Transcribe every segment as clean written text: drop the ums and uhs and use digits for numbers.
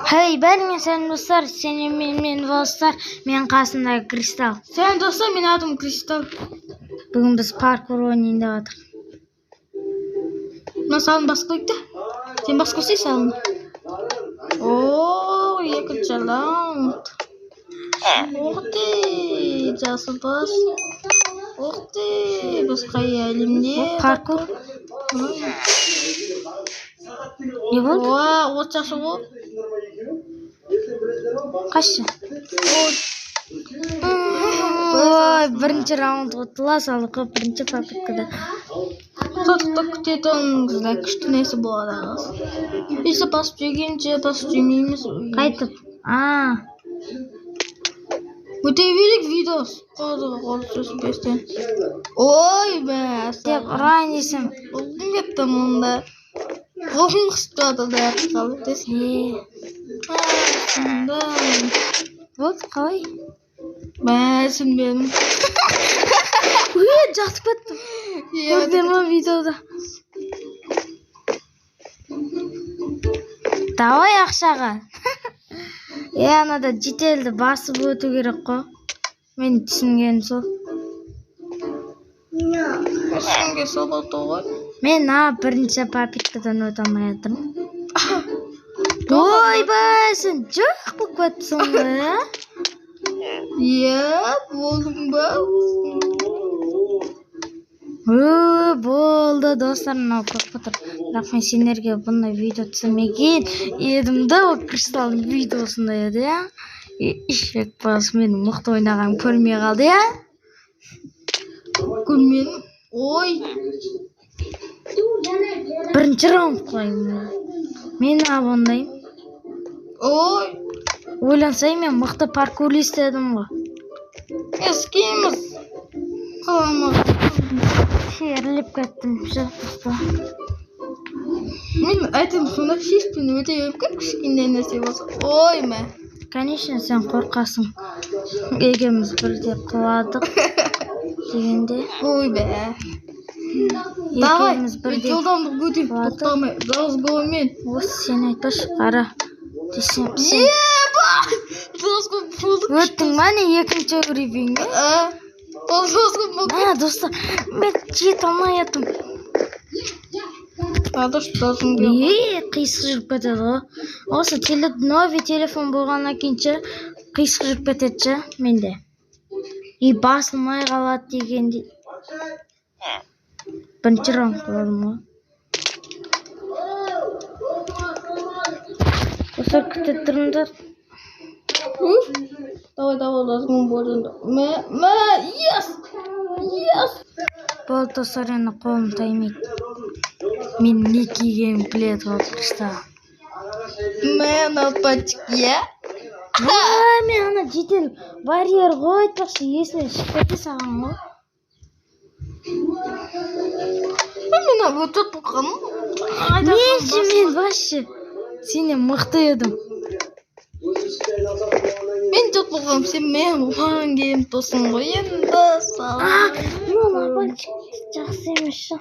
Хей, бәріңе сәлем, достар, сенімен мен достар, мен қасымда Кристалл. Сәлем, достар, менің атым Кристалл. Бүгін біз паркур ойнайын деп жатырмыз. Мына салын басып қойып та. Сен басып қойсай салын. О, екінші раунд. Ух ты, жасыл бас. Ух ты, біз қай әлемде? Паркур. Не болды? Уа, от жақсы ғой. Қашшы? Ой, бірінші раунд ұтыла салдық қой, бірінші попыткада. Сотты күте тұрыңыздар, күшті нәрсе болады ағасы. Если басып жегенше басып жемейміз. Қайтып. А, Өте берейік видео. Қол сөзбестен. Ой, бә. Деп ұрайын десем. Ұлғым кетті мұнда. Қолым қысып тұрады да қалып десін. Е, Сонда. болды қалай? Мә, түсінбедім. Үй, жатып кеттім. Көрдіңдер ма видеода? Давай ақшаға. Е, анада жителді басып өту керек қой. Мен түсінгенім сол. Түсінге сол болды ғой. Мен бірінші попыткадан өте алмай жатырмын. Ойбай, сен жоқ болып кеттің ғой, а? Иә, болдың ба? Ө, болды, достар, мынау көп отыр. Бірақ мен сендерге бұндай видео түсірмеген едім да, ол Кристалдың видеосында еді, иә? Ишек басы менің мықты ойнағанымды көрмей қалды, иә? Көрмедім. Ой. Бірінші раунд құлаймын. Мен абондаймын. Ой. Ойлансай, мен мықты паркурист едім ғой. Ескейміз. Қаламақ. Шерлеп кеттім, ше, достар. Мен айтым сонда шешпен өте беріп кішкентай нәрсе болса. Ой, мә. Конечно, сен қорқасың. Екеуміз бірде құладық дегенде. Ой, бә. Давай, Екеуміз бірде жылдамдық өте құладық. Тоқтамай. Разгонмен. Осы сен айтпашы, қара. Десем, сен Еба! Разгон болды. өттің ба не екінші уровеньге? А, ол разгон болды. Мә, достар, мен жете алмай жатырмын. Надо что. Е, қисық жүріп кетеді ғой. Осы новый телефон болғаннан кейін ше, қисық жүріп кетеді ше менде. И басылмай қалады дегенде. Бірінші раунд құладым ғой. Достар, күте тұрыңдар. Давай, давай, разгон болды. Мә, мә, yes! Yes! Болды, достар, енді қолым таймайды. Мен не кигенімді біледі ғой Кристалл. Мә, налпачик, иә? А, мен ана жедел барьер ғой айтпақшы, есіме шығып кете салған ғой. Мен өтіп болғаным. Мен ше, мен вообще сенен мықты едім. Мен жоқ болғаным, сен мен оған келіп тұрсың ғой енді. А, мына напальчик жақсы емес ше.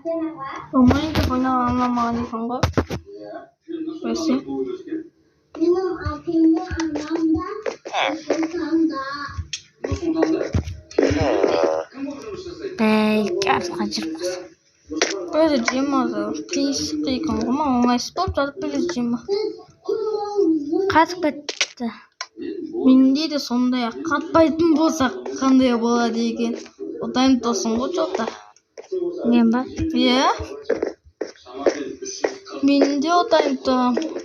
Майнкрафт ойнаған ұнамаған екен ғой. Бәсе. Менің әкем де анам да Нұрсұлтанда. Бәлки артқа жүріп қалсам. Өзі жемады. Қисық екен ғой. Маған оңайсыз болып жатып біле жема. Қатып кетті. Менде де сондай қатпайтын болса қандай болады екен. Ұтайын тұрсың ғой жоқта. Мен ба? Иә. Мен де ұтайын тұрмын.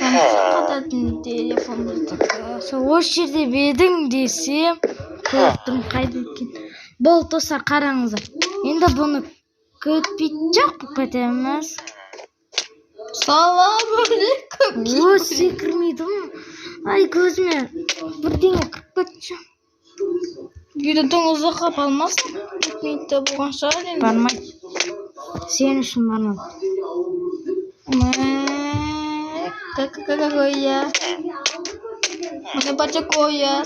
Қататын телефонымызды. Сол осы жерде бедің десем, көріп тұрмын қайда екен. Болды, достар, қараңыздар. Енді бұны күтпей жоқ болып кетеміз. Салам алейкум. Ой, секірмейді ғой. Ай, көзіме бірдеңе кіріп кетті. Үйде тым ұзаққа бармасын. Минутта болған шығар енді. Бармайды. Сен үшін бармады. Мә, какой я. Мне пачакоя.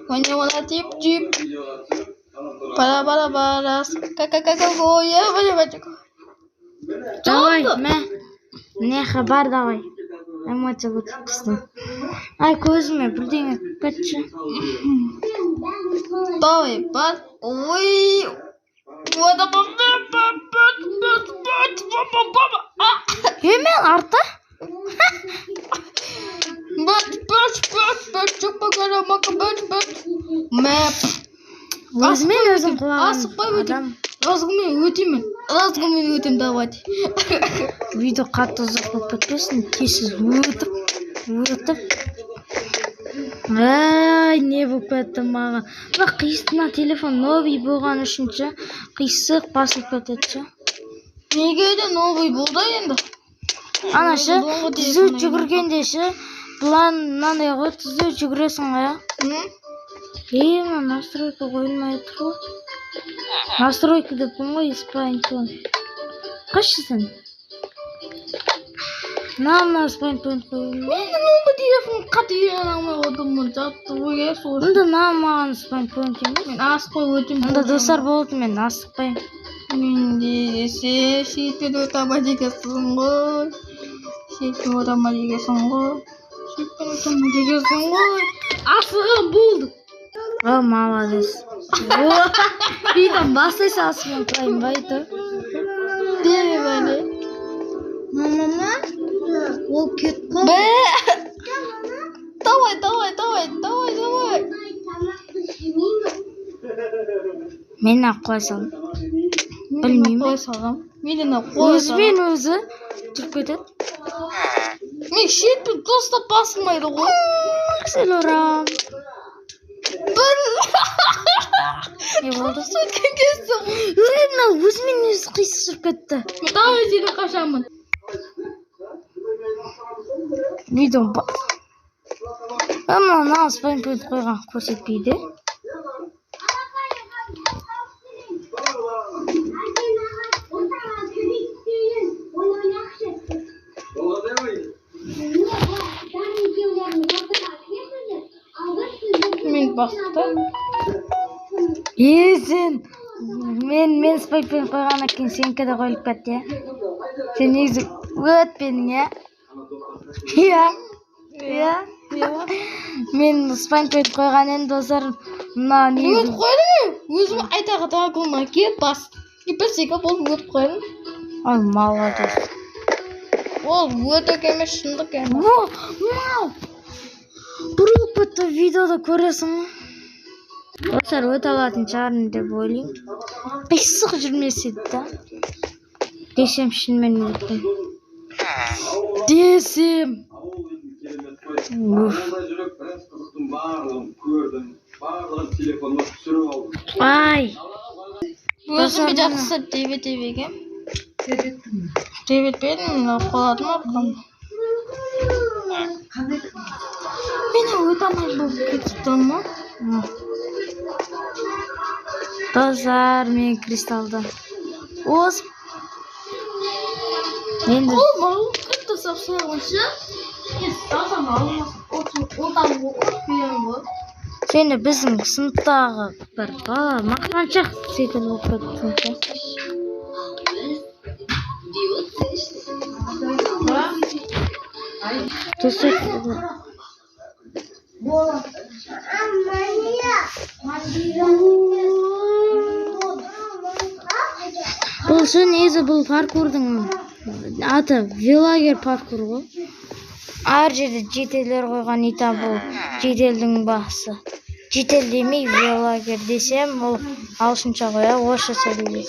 Мне вона тип-тип. Бара бара бара. Ка-ка-ка-ка. Давай, мә. Мына бар, давай. Эмоция өтіп түстім. Ай, көзіме бірдеңе кетші. Давай, бар. Ой. Е, мен арта? Өзімен өзім құлаған Асықпай өтем. адам. Разгонмен өтемін. Разгонмен өтем, давайте. Видео қатты ұзақ болып кетпесін. Тез өтіп, өтіп. Ай, не болып кетті маған. Мына қисық, мына телефон новый болған үшін ше, қисық басылып кетеді ше. Неге де новый болды енді? Ана ше, Бұрынғы түзу телефоннан жүгіргенде ше, бұлар мынандай ғой, түзу жүгіресің ғой, иә. М? Е, мына настройка қойылмай тұр ғой. Настройка деппін ғой, спайн-пойнт. Қашшы сен? Мына спайн-пойнт қойылмай. Мен новый телефон қатты үйрене алмай отырмын. Жаттығу керек сол үшін. Онда мына маған спайн-пойнт емес. Мен асықпай өтем. Онда достар болды, мен асықпаймын. Мен де шетпен өте алмайды екенсің ғой. Шетпен өте алмайды екенсің ғой. Шетпен өте алмайды екенсің ғой. Асығам болды. О, молодец. Видео бастай салысымен құлаймын ба әйтеуір. Деме бәле. Мама, ол кетіп қалды. Бә. Давай, давай, давай, давай, давай. Мен ақ құлай салдым. Білмеймін. Қоя салғам. Мен де қоя салғам. Өзімен өзі жүріп кетеді. Мен шетпен тостап басылмайды ғой. Сен ұрам. Бір. Не болды? Сөйткен кезде ғой. Ей, мынау өзімен өзі қисық жүріп кетті. Мен давай сені қашамын. Видео мынау мынау спайн-пойнт қойған көрсетпейді. Мен басты. Е, сен мен спайн-пойнт қойғаннан кейін сенікі де қойылып кетті, иә? Сен негізі өтпедің, иә? Иә. Иә. Мен спайн-пойнт қойған едім, достар. Мына негізі Өтіп қойдым мен. Өзім айтаға драконға келіп бас. Бір секунд болып өтіп қойдым. Ой, молодец. Ол өтірік емес, шындық енді. О, мынау. Бұрылып кетті, видеода көресің ғой. Достар, өте алатын шығармын деп ойлаймын. Қисық жүрмесе еді да. Десем шынымен өттім. Десем. Уф. Ай. Өзіме жақсы деп егем. Деп етпедім, мен құладым арқам. Мен өте алмай болып кетіп тұрмын. Достар, мен кристалды. Ос. Енді Ол бұрылып кетті сапсайғанша. Мен салсам алмас. Отан от беремін ғой. Сені біздің сыныптағы бір бала мақтаншақ секілді болып кеттің ше. Достар, бұл ше негізі бұл паркурдың аты вилагер паркур ғой. Әр жерде жителдер қойған ита бұл жителдің басы. Жител демей вилагер десем, ол ағылшынша ғой, иә, орысша сөйлейді.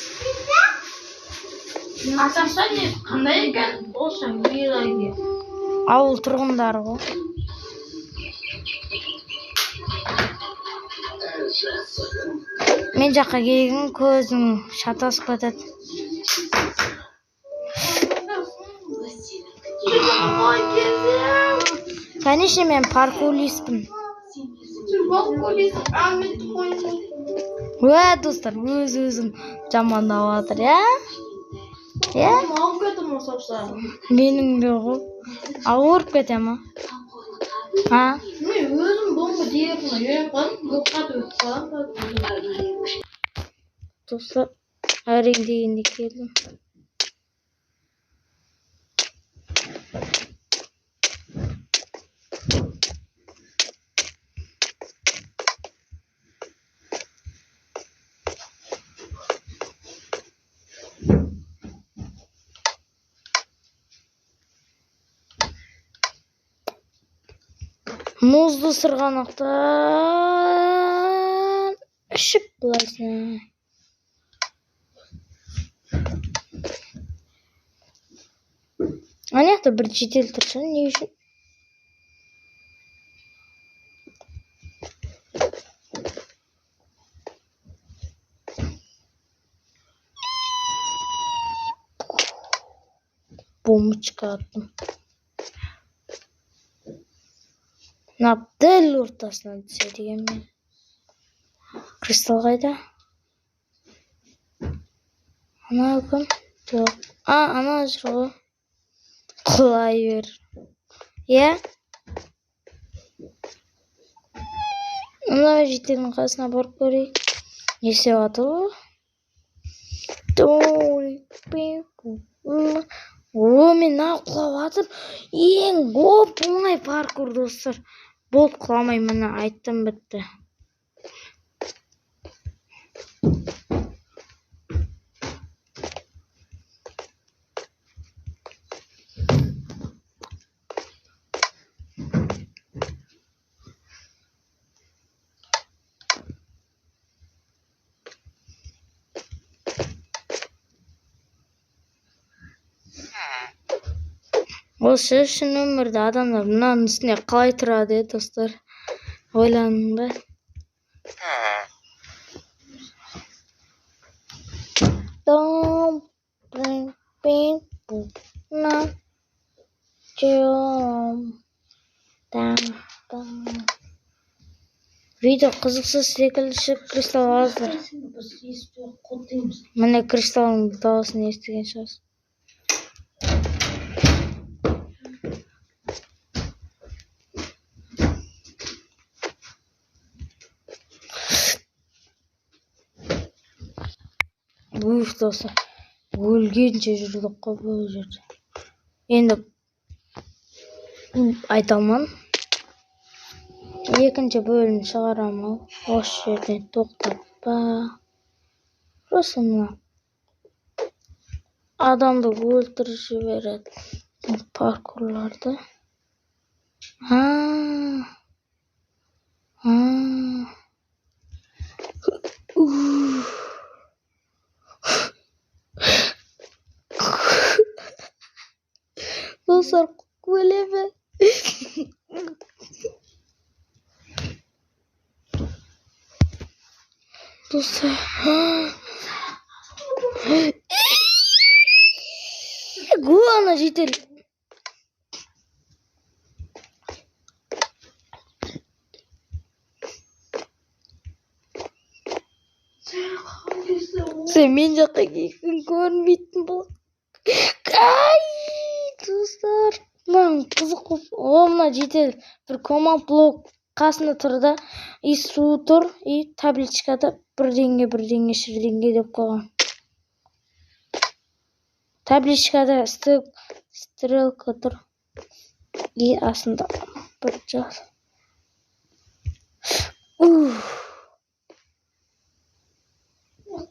Аташа не қандай екен? Ол вилагер. Ауыл тұрғындары ғой. Мен жаққа келген көзің шатасып кетеді. Конечно, мен паркуристпін. Уә, достар, өз өзін жамандап жатыр, иә? Иә? Менің де ғой. Ауырып кете ма? А? Мен өзім бомба деревіне үйреніп қалдым, бұл қатты өтіп қаламын. Достар, әрең дегенде келдім. Мұзды сырғанақтан ішіп былайсың. Ана жақта бір жедел тұрса, не үшін? Бомбочка аттым. Мына дәл ортасынан түседі екен. Кристалл қайда? Ана кім? Жоқ. А, ана жүр ғой. Құлай бер. Иә? Мына жителдің қасына барып көрейік. Не істеп жатыр ол? О, мен мына құлап жатыр. Ең оп-оңай паркур, достар. Болды, құламай, міне айттым, бітті. Осы шын өмірде адамдар мынаның үстіне қалай тұрады, достар? Ойландың ба? Видео қызықсыз секілді шығып, кристалл азыр. Міне кристаллың дауысын естіген шығарсыз. Уф, достар, өлгенше жүрдік қой бұл жерде. Енді айта алмадым. Екінші бөлім шығарамын ау. Осы жерден тоқтап па. Просто мына адамды өлтіріп жібереді паркурларды. Достар, өлеме. Достар. Ана житель. Сен мен жаққа келген көрінбейтін бол. Ай, достар, мына қызық болып. О, мына житель бір команд блок қасында тұр да, и су тұр, и табличкада бірдеңе бірдеңе шірдеңе деп қойған. Табличкада стрелка тұр. И астында бір жас.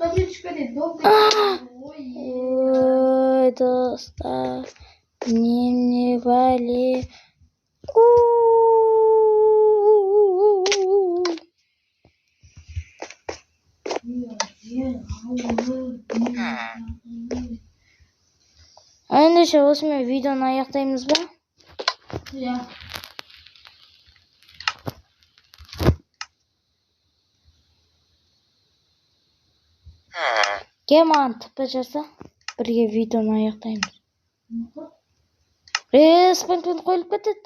Табличка дейді. Ой, достар, не вали. Ендеше осымен видеоны аяқтаймыз ба? Иә. Кел маған тіпі жаса, бірге видеоны аяқтаймыз. Спонтан қойылып кетеді.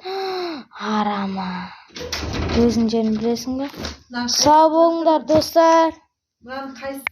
Арама. Өзің жерін білесің бе? Сау болыңдар, достар. Мынаның қайсысын?